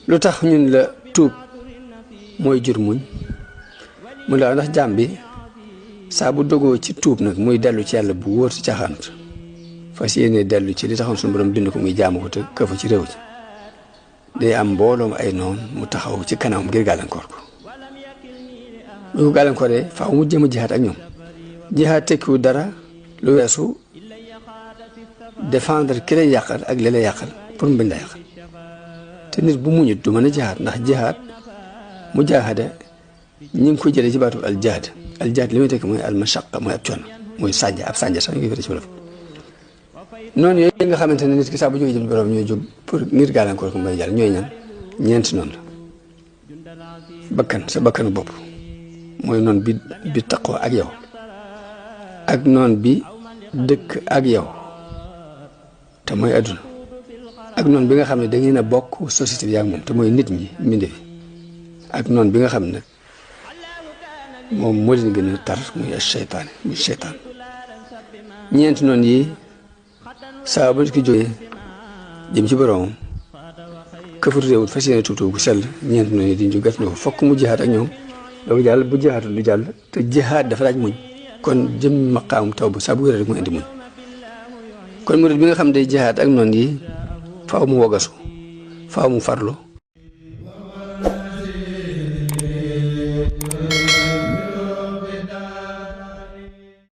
lu tax ñun la tuub mooy jur muñ mu la ndax jaam bi saa bu dogoo ci tuub nag muy dellu ci yàlla bu wóor ci caaxaanut fas yéene dellu ci li taxoon suñu borom bind ko muy jaamu ko te këfu ci réew ci day am mbooloom ay noon mu taxaw ci kanam ngir gàllankoor ko bu ko gàllankooree faaw mu jëm a jihaat ak ñoom jihaat tekkiwu dara lu weesu défendre ki lay yàqal ak li lay yàqal pour mu bañ la yàqal te nit bu muñut du mën a jihaat ndax jihaat mujaahada ñi ngi ko jëlee ci baatu aljaad aljaad li muy tekki mooy almashaqa mooy ab coono mooy sànja ab sànja sax ñu ngi firi ci wolof noonu yooyu nga xamante ne nit ki saa bu jógee jëm ci borom ñooy jóg pour ngir gàllankoor ko mbay jàll ñooy ñan ñeenti noonu la bakkan sa bakkanu bopp mooy noon bi taqoo ak yow ak noon bi dëkk ak yow te mooy adduna ak noon bi nga xam ne da ngeen a bokk société bi ak moom te mooy nit ñi mbinde fi ak noon bi nga xam ne moom moo leen gën a tar muy seytaane muy seytaan ñeenti noonu yi saa ba ki jógee jëm ci boromam këfut réewut fas yéene tuutu gu sell ñeenti noonu yi di ñu gàtt na ko fokk mu jihaat ak ñoom loolu jàll bu jihaatul du jàll te jihaat dafa laaj muñ kon jëm maqaamum taw bu saa bu wéree rek mu indi muñ kon murid bi nga xam day jihaat ak noonu yi faaw mu wogasu faaw mu farlu